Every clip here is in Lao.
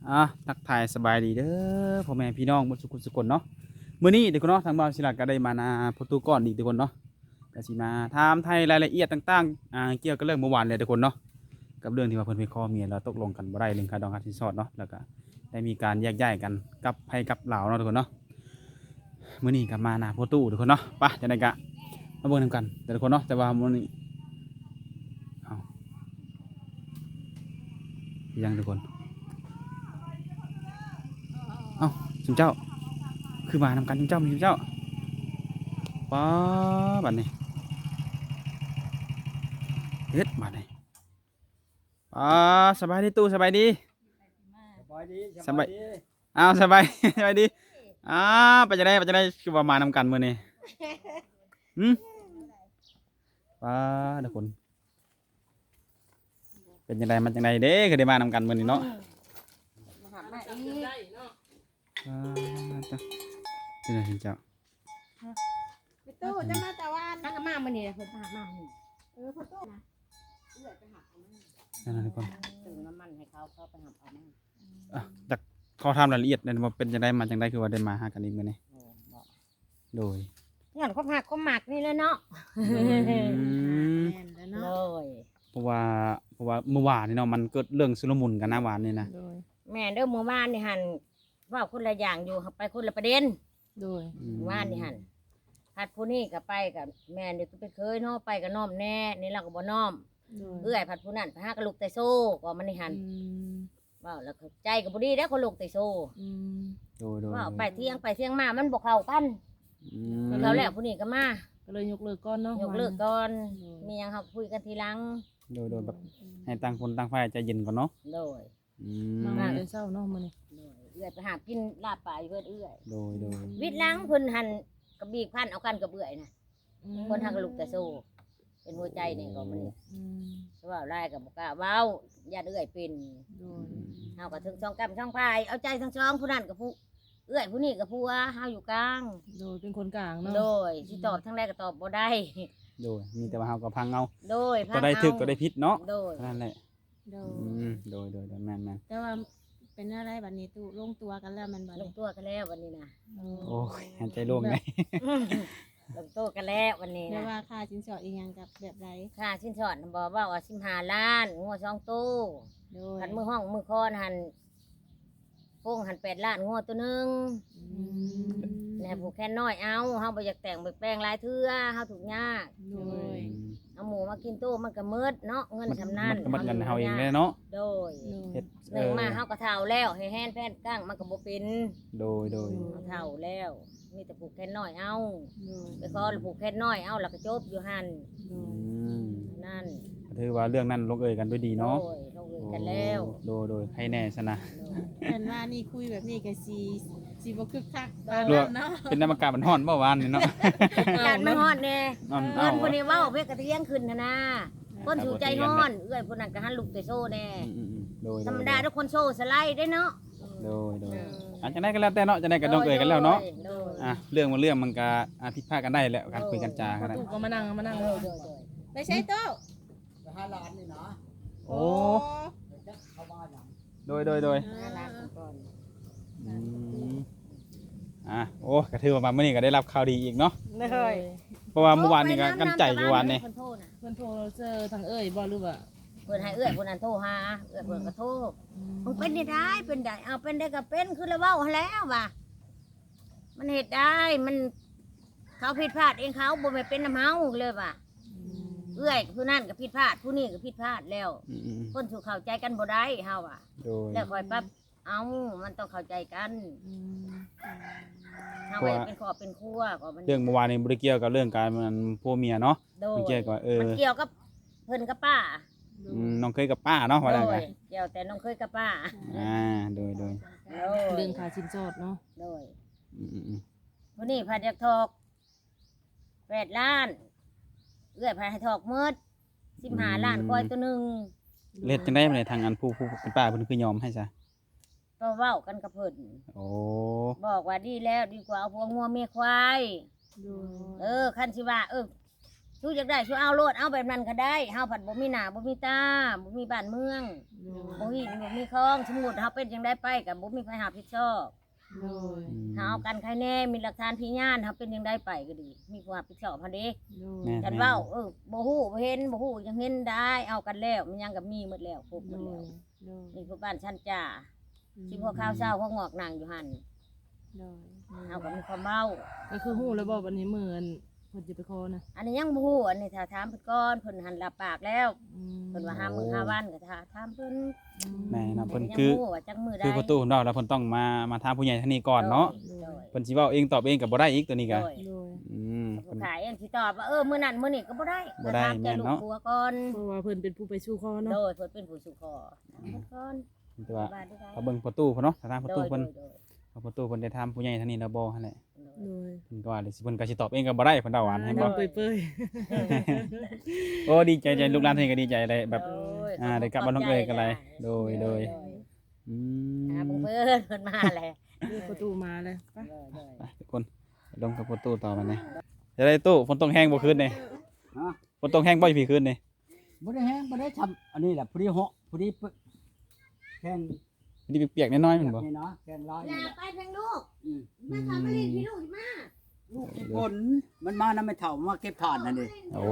ອ່າ ທັກທາຍສະບາຍດີເດີພໍ່ແມ່ພີ່ນ້ອງເບິດສຸກຄົນເນາະ. ມື້ນີ້ທຸກຄົນເນາະ ທາງບ່າວສິລັດກໍໄດ້ມານາພໍ່ຕູ້ກ່ອນອີກທຸກຄົນເນາະ, ກໍຊິມາຖາມໄຖ່ລາຍລະອຽດຕ່າງໆ ອ່າ ກ່ຽວກັບເລື່ອງເມື່ອວານແຫຼະທຸກຄົນເນາະ, ກັບເລື່ອງທີ່ວ່າເພິ່ນໄປຂໍເມຍແລ້ວຕົກລົງກັນບໍ່ໄດ້ເລື່ອງຄ່າດອງຄ່າສິນສອດເນາະ, ແລ້ວກໍໄດ້ມີການແຍກຍ້າຍກັນກັບໃຜກັບລາວເນາະທຸກຄົນເນາະ. ມື້ນີ້ກໍມານາພໍ່ຕູ້ທຸກຄົນເນາະ. ໄປ ຈັ່ງໃດກໍມາເບິ່ງນຳກັນເດີທຸກຄົນເນາະ. ແຕ່ວ່າມື້ນີ້ ເອົ້າ ຍັງທຸກຄົນ ເອົ້າ ຊຸມເຈົ້າ ຄືມານຳກັນຊຸມເຈົ້າ ຊຸມເຈົ້າ. ປ້າ ບັດນີ້ ເຮັດບັດນີ້. ອ່າ ສະບາຍດີຕູ້ ສະບາຍດີ. ສະບາຍດີ ສະບາຍ ສະບາຍດີ. ອ້າວ ສະບາຍ ສະບາຍດີ. ອ້າວ ເປັນຈັ່ງໃດ ເປັນຈັ່ງໃດ ຄືວ່າມານຳກັນມື້ນີ້? ຫື? ປ້າ ທຸກຄົນ ເປັນຈັ່ງໃດ ມາຈັ່ງໃດເດ້ ຄືໄດ້ມານຳກັນມື້ນີ້ເນາະ? ມາຫາມາອີກ. ອ່າ ເຈົ້າ ເປັນຫຍັງເຈົ້າ? ແມ່ຕູ້ຈະມາແຕ່ວານ ນາງກໍມາມື້ນີ້ແຫຼະ ເພິ່ນພາມາມື້ນີ້. ເອີ ພໍ່ຕູ້ນະ ເອື້ອຍໄປຫາເອົາມາ ນັ້ນນະທຸກຄົນ ເຕີມນ້ຳມັນໃຫ້ເຂົາ ເຂົາໄປຫາເອົາມາ. ອ່ະ ຢາກຂໍຖາມລາຍລະອຽດແດ່ວ່າເປັນຈັ່ງໃດ ມາຈັ່ງໃດ ຄືວ່າໄດ້ມາຫາກັນອີກມື້ນີ້? ເອີ ບໍ່ ໂດຍ ຍ້ອນຄວາມຮັກຄວາມມັກນີ້ແຫຼະເນາະ. ໂດຍ ອືມ ແມ່ນແລ້ວເນາະ. ໂດຍ ເພາະວ່າ ເພາະວ່າມື້ວານນີ້ເນາະ ມັນເກີດເລື່ອງຊຸລະມຸນກັນນະ ວານນີ້ນະ. ໂດຍ ແມ່ນເດີ ມື້ວານນີ້ຫັ້ນ ເວົ້າຄົນລະຢ່າງຢູ່ ໄປຄົນລະປະເດັນ. ໂດຍ ອືມ ວານນີ້ຫັ້ນ ພັດຜູ້ນີ້ກໍໄປກໍແມ່ນຢູ່ ເປັນເຂີຍເນາະ ໄປກໍນ້ອມແດ່ ນີ້ລາວກໍບໍ່ນ້ອມ. ໂດຍ ເອື້ອຍພັດຜູ້ນັ້ນໄປຫາກໍລຸກແຕ່ໂຊ ກໍມັນນີ້ຫັ້ນ. ອືມ ເວົ້າແລ້ວໃຈກໍບໍ່ດີເດ້ ຄົນລຸກແຕ່ໂຊ. ອືມ ໂດຍໆ ເວົ້າໄປຖຽງໄປຖຽງມາ ມັນບໍ່ເຂົ້າກັນ. ອືມ ເຂົ້າແລ້ວຜູ້ນີ້ກໍມາ ກໍເລີຍຍົກເລີກກ່ອນເນາະ ຍົກເລີກກ່ອນ. ໂດຍ ມີຫຍັງເຮົາກໍຄຸຍກັນທີຫຼັງ. ໂດຍໆ ແບບ ອືມ ໃຫ້ຕ່າງຄົນຕ່າງຝ່າຍໃຈເຢັນກ່ອນເນາະ. ໂດຍ ອືມ ມາແຕ່ເຊົ້າເນາະມື້ນີ້. ໂດຍ ເອື້ອຍໄປຫາກິນລາບປາຢູ່ເຮືອນເອື້ອຍ. ໂດຍໆ ວິດຫຼັງເພິ່ນຫັ້ນກໍບີບພັນເອົາກັນກັບເອື້ອຍນະ. ອືມ ຄົນເຮົາກໍລຸກແຕ່ໂຊ ເປັນຫົວໃຈນີ້ກໍມັນ. ອືມ ຊິເວົ້າຫຼາຍກໍບໍ່ກ້າເວົ້າ ຢ້ານເອື້ອຍເປັນ. ໂດຍ ເຮົາກໍເຖິງສອງກ້ຳສອງພາຍ ເອົາໃຈທັງສອງ ຜູ້ນັ້ນກໍຜູ້ ເອື້ອຍ ຜູ້ນີ້ກໍຜົວ ເຮົາຢູ່ກາງ. ໂດຍ ເປັນຄົນກາງເນາະ. ໂດຍ ອືມ ຊິຕອບທາງໃດກໍຕອບບໍ່ໄດ້. ໂດຍ ມີແຕ່ວ່າເຮົາກໍຟັງເອົາ. ໂດຍ ຕົວໃດຖືກ ເຮົາ ຕົວໃດຜິດເນາະ. ໂດຍ ເທົ່ານັ້ນແຫຼະ. ໂດຍ ອືມ ໂດຍໆໆ ແມ່ນໆ ແຕ່ວ່າເປັນແນວໃດບັດນີ້ຕູ້ ລົງຕົວກັນແລ້ວແມ່ນບໍ່? ລົງຕົວກັນແລ້ວບັດນີ້ນະ. ໂອ້ ໂອ້ຍ ໃຫ້ໃຈໂລ່ງແດ່. ລົງໂຕກັນແລ້ວວັນນີ້ນະ. ແຕ່ວ່າຄ່າສິນສອດອີ່ຫຍັງກັບແບບໃດ? ຄ່າສິນສອດນະບໍ່ ເວົ້າວ່າສິບຫ້າລ້ານ ງົວສອງໂຕ. ໂດຍ ຄັນມື້ຮ້ອງມື້ຄອນຫັ້ນ ໂປ່ງຫັ້ນແປດລ້ານ ງົວໂຕໜຶ່ງ. ອືມ ແລ້ວຜູກແຂນນ້ອຍເອົາ ເຮົາບໍ່ຢາກແຕ່ງບໍ່ແປງຫຼາຍເທື່ອ ເຮົາທຸກຍາກ. ໂດຍ ອືມ ເອົາໝູມາກິນໂຕມັນກໍໝົດເນາະ ເງິນສ່ຳນັ້ນ ມັນກໍໝົດເງິນເຮົາເອງແຫຼະເນາະ. ໂດຍ ເຮັດ ເອີ ໜຶ່ງມາເຮົາກໍເຖົ້າແລ້ວ ໃຫ້ແຮນແພນກັ້ງມັນກໍບໍ່ເປັນ. ໂດຍໆ ເຮົາເຖົ້າແລ້ວ ມີແຕ່ຜູກແຂນນ້ອຍເອົາ. ໂດຍ ໄປຂໍແລ້ວຜູກແຂນນ້ອຍເອົາ ແລ້ວກໍຈົບຢູ່ຫັ້ນ. ໂດຍ ອືມ ນັ້ນ ກໍຖືວ່າເລື່ອງນັ້ນລົງເອີຍກັນດ້ວຍດີເນາະ. ໂດຍ ລົງເອີຍກັນແລ້ວ. ໂອ້ ໂດຍໆ ໃຄແນ່ຊັ້ນນະ. ໂດຍ ເພິ່ນວ່ານີ້ຄຸຍແບບນີ້ກໍຊິ ຊິບໍ່ຄຶກຄັກປານນັ້ນເນາະ. ເປັນນຳອາກາດມັນຮ້ອນບໍ່ວານນີ້ເນາະ? ອາກາດມັນຮ້ອນແນ່. ເອີ ເພິ່ນຜູ້ນີ້ເວົ້າເວກກະຕຽງຂຶ້ນຫັ້ນນາ. ຄົນສູ່ໃຈຮ້ອນ ເອື້ອຍຜູ້ນັ້ນກໍຫັນລຸກແຕ່ໂຊແນ່. ອືມໆໆ ໂດຍໆ ທຳມະດາເດ້ ຄົນໂຊສະໄລເດ້ເນາະ. ໂດຍໆ ເອີ ອ່ະ ຈັ່ງໃດກໍແລ້ວແຕ່ເນາະ ຈັ່ງໃດກໍລົງເອີຍກັນແລ້ວເນາະ. ໂດຍໆ ອ່ະ ເລື່ອງບໍ່ເລື່ອງມັນກໍ ອ່ະ ຜິດພາດກັນໄດ້ແຫຼະ ການຄຸຍກັນຈາກັນ. ປະຕູກໍມານັ່ງ ມານັ່ງ. ໂດຍໆ ໄປໃສໂຕ? ໄປຫາຫຼານນີ້ນະ. ໂອ້ ໂອ້ ຈັກເຂົາວ່າຫຍັງ. ໂດຍໆໆ ຫາຫຼານກ່ອນ. ອືມ ອ່ະ ໂອ້ ກໍຖືວ່າມາມື້ນີ້ກໍໄດ້ຮັບຂ່າວດີອີກເນາະ. ໂດຍ ເພາະວ່າມື້ວານນີ້ກໍກັ້ນໃຈຢູ່ວານນີ້. ເພິ່ນໂທນະ ເພິ່ນໂທເຊີທາງເອື້ອຍບໍ່ ຫຼືວ່າ ເພິ່ນໃຫ້ເອື້ອຍຜູ້ນັ້ນໂທຫາ ເອື້ອຍເພິ່ນກໍໂທ. ອືມ ມຶງເປັນແນວໃດ ເປັນໃດ? ເອົາ ເປັນໃດກໍເປັນ ຄືລະເວົ້າຫັ້ນແຫຼະວ່າ ມັນເຮັດໄດ້ ມັນ ເຂົາຜິດພາດເອງເຂົາ ບໍ່ແມ່ນເປັນນຳເຮົາ ເລີຍວ່າ. ອືມ ເອື້ອຍຜູ້ນັ້ນກໍຜິດພາດ ຜູ້ນີ້ກໍຜິດພາດແລ້ວ. ອືມໆໆ ຄົນສູ່ເຂົ້າໃຈກັນບໍ່ໄດ້ ເຮົາວ່າ. ໂດຍ ແລ້ວຄ່ອຍປັບ ເອົາ ມັນຕ້ອງເຂົ້າໃຈກັນ. ອືມ ເຮົາກໍເປັນຄອບເປັນຄົວກໍມັນ ເລື່ອງເມື່ອວານນີ້ບໍ່ໄດ້ກ່ຽວກັບເລື່ອງການ ອັນ ຜົວເມຍເນາະ. ໂດຍ ມັນກ່ຽວກັບ ເອີ ມັນກ່ຽວກັບເພິ່ນກັບປ້າ. ອືມ ນ້ອງເຂີຍກັບປ້າເນາະ ວ່າໄດ້. ໂດຍ ກ່ຽວແຕ່ນ້ອງເຂີຍກັບປ້າ. ອ່າ ໂດຍໆ ໂດຍ ເລື່ອງຄ່າສິນສອດເນາະ. ໂດຍ ອືມໆໆ ຜູ້ນີ້ພັດຢາກຖອກ ແປດລ້ານ ເອື້ອຍພາໃຫ້ຖອກໝົດ ສິບຫ້າລ້ານ ອືມ ຄວາຍໂຕໜຶ່ງ. ແລ້ວເຮັດຈັ່ງໃດບັດນີ້ ທາງອັນຜູ້ ຜູ້ເປັນປ້າເພິ່ນຄືຍອມໃຫ້ຊະ? ກໍເວົ້າກັນກັບເພິ່ນ. ໂອ້ ບອກວ່າດີແລ້ວ ດີກວ່າເອົາຜົວງົວເມຍຄວາຍ. ໂດຍ ເອີ ຄັນຊິວ່າ ເອີ ສູຢາກໄດ້ສູເອົາໂລດ ເອົາແບບນັ້ນກໍໄດ້ ເຮົາພັດບໍ່ມີໜ້າບໍ່ມີຕາ ບໍ່ມີບ້ານເມືອງ ໂດຍ ບໍ່ມີ ບໍ່ມີຂອງ ສົມມຸດເຮົາເປັນຈັ່ງໃດໄປກໍບໍ່ມີໃຜຮັບຜິດຊອບ ໂດຍ ອືມ ເຮົາເອົາກັນໄຄແນ່ ມີຫຼັກຖານພະຍານ ເຮົາເປັນຈັ່ງໃດໄປກໍດີ ມີຜູ້ຮັບຜິດຊອບເຮົາເດ້ ໂດຍ ແມ່ນ ຄັນເວົ້າ ແມ່ນ ເອີ ບໍ່ຮູ້ບໍ່ເຫັນ ບໍ່ຮູ້ຈັ່ງເຫັນໄດ້ ເອົາກັນແລ້ວ ມັນຫຍັງກໍມີໝົດແລ້ວ ຄົບໝົດແລ້ວ ໂດຍ ໂດຍ ນີ້ຄືບ້ານຊັນຈາ ອືມ ທີ່ພວກຂ່າວເຊົ້າພວກງອກນັ່ງຢູ່ຫັ້ນ ໂດຍ ເຮົາກໍມີຄວາມເວົ້າ ກໍຄືຮູ້ແລ້ວບໍ່ ບັດນີ້ມື້ອັນເພິ່ນຈະໄປຂໍນະ ອັນນີ້ຍັງບໍ່ຮູ້ ອັນນີ້ຖ້າຖາມເພິ່ນກ່ອນ ເພິ່ນຫັ້ນຮັບປາກແລ້ວ ອືມ ເພິ່ນວ່າຫ້າມື້ຫ້າວັນ ກໍຖ້າຖາມເພິ່ນ ອືມ ແມ່ນເນາະ ເພິ່ນ ຍັງ ຄື ບໍ່ຮູ້ວ່າຈັກມື້ໃດ ຄືພໍ່ຕູ້ເພິ່ນເວົ້າແລ້ວ ເພິ່ນຕ້ອງມາ ມາຖາມຜູ້ໃຫຍ່ທາງນີ້ກ່ອນເນາະ ໂດຍ ໂດຍ ເພິ່ນຊິເວົ້າເອງຕອບເອງກໍບໍ່ໄດ້ອີກ ຕົວນີ້ກໍ ໂດຍ ໂດຍ ອືມ ຜູ້ຂາຍເອງຊິຕອບວ່າ ເອີ ມື້ນັ້ນມື້ນີ້ກໍບໍ່ໄດ້ ບໍ່ໄດ້ ກໍຖາມແຕ່ ແມ່ນເນາະ ລູກຜົວກ່ອນ ເພາະວ່າເພິ່ນເປັນຜູ້ໄປສູ່ຂໍເນາະ ໂດຍ ເພິ່ນເປັນຜູ້ສູ່ຂໍ ອືມ ເພິ່ນກ່ອນ ແຕ່ວ່າ ວ່າໄດ້ ຖ້າເບິ່ງພໍ່ຕູ້ເພິ່ນເນາະ ຖ້າທາງພໍ່ຕູ້ເພິ່ນ ໂດຍ ໂດຍ ຖ້າພໍ່ຕູ້ເພິ່ນໄດ້ຖາມຜູ້ໃຫຍ່ທາງນີ້ແລ້ວບໍ່ຫັ້ນແຫຼະ ໂດຍ ເພິ່ນກໍວ່າຊິ ເພິ່ນກໍຊິຕອບເອງກໍບໍ່ໄດ້ ເພິ່ນເວົ້າຫວານ ອ່າ ເຫັນບໍ່ ຍັງເປີຍໆ ໂອ້ ດີໃຈ ໃຈ ລູກຫຼານເພິ່ນກໍດີໃຈໄດ້ແບບ ໂດຍ ອ່າ ໄດ້ກັບມານ້ອງເອີຍກໍໄດ້ ໂດຍ ໂດຍ ໂດຍ ອືມ ຫາເພິ່ນ ເພິ່ນມາແລ້ວ ນີ້ພໍ່ຕູ້ມາແລ້ວ ໄປ ໂດຍ ໂດຍ ໄປທຸກຄົນ ໄປລົມກັບພໍ່ຕູ້ຕໍ່ບັດນີ້ ຈະໄດ້ຕູ້ ຝົນຕົກແຮງບໍ່ຄືນນີ້ ຮະ ຝົນຕົກແຮງບໍ່ຢູ່ພີ້ຄືນນີ້ ບໍ່ໄດ້ແຮງ ບໍ່ໄດ້ຊ່ຳ ອັນນີ້ແຫຼະ ພໍດີເຫາະ ພໍດີເປ- ແຮງ ພໍດີປຽກໆ ນ້ອຍໆ ແມ່ນບໍ່ ນີ້ນະ ແຮງຫຼາຍ ລາ ນີ້ແຫຼະ ໄປທາງລູກ ອືມ ມາ ເຂົ້າມາຫຼິ້ນ ອືມ ພີ່ລູກ ມາ ລູກອີ່ຝົນ ມັນມານຳແມ່ເຖົ້າ ມາເກັບຖ່ານຫັ້ນເດ້ ໂອ້